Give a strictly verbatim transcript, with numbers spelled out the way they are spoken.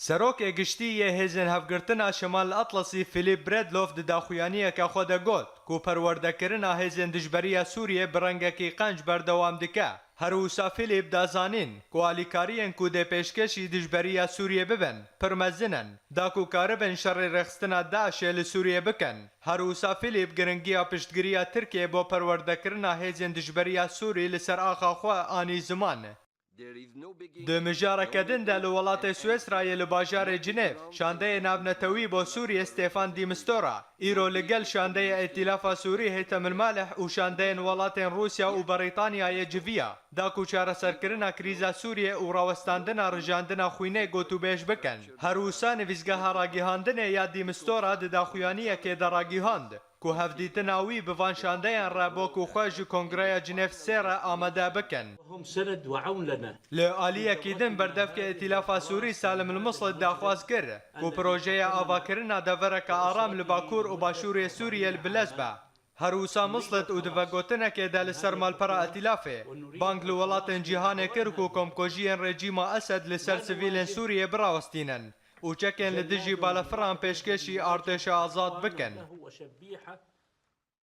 Serokê Giştî yê Hêzên Hevgirtina Şemal Atlasî Philip Bredloff di daxuyaniyeke xwe de got ku perwerdekirina hêzên dijberiya Sûriyê bi rengekî qenc berdewam dike. Her wisa Philip da zanîn ku alîkariyên ku dê pêşkêşî dijberiya Sûriyê bibin, pir mezin in, da ku karibin şerê rêxistina DAIŞê li Sûriyê bikin. Her wisa Philip giringiya piştgiriya Tirkiyê bo perwerdekirina hêzên dijberiya Sûrî li ser axa xwe anî ziman. Di mijareke din de li welatê Swêsrayê li bajarê Cinêv, şandeyê navnetewî bo Sûriyê Stefan de Mistura, îro li gel şandeyê Îtîlafa Sûrî Hêtem El Malih û şandeyên welatên Rûsya û Berîtanyayê civiya, da ku çareserkirina krîza Sûriyê û rawestandina rijandina xwînê gotûbêj bikin. Her wisa nivîsgeha ragihandinê ya de Mistura di daxuyaniyekê de ragihand ku hevdîtina wî bi van şandeyan re bo ku xwe ji Kongreya Cinêv sê re amade bikin. Li aliyekî din berdevkê Îtîlafa Sûrî Salim El Muslit daxwaz kir ku projeya avakirina devereke aram li Bakur û Başûrê Sûriyê li bilez be. Her wisa Muslit û di vegotinekê de li ser malpera Îtîlafê bang li welatên cîhanê kir ku komkujiyên rejîma Esed li ser sivîlên Sûriyê birawestînin û çekên li dijî balafiran pêşkêşî artêşa azad bikin.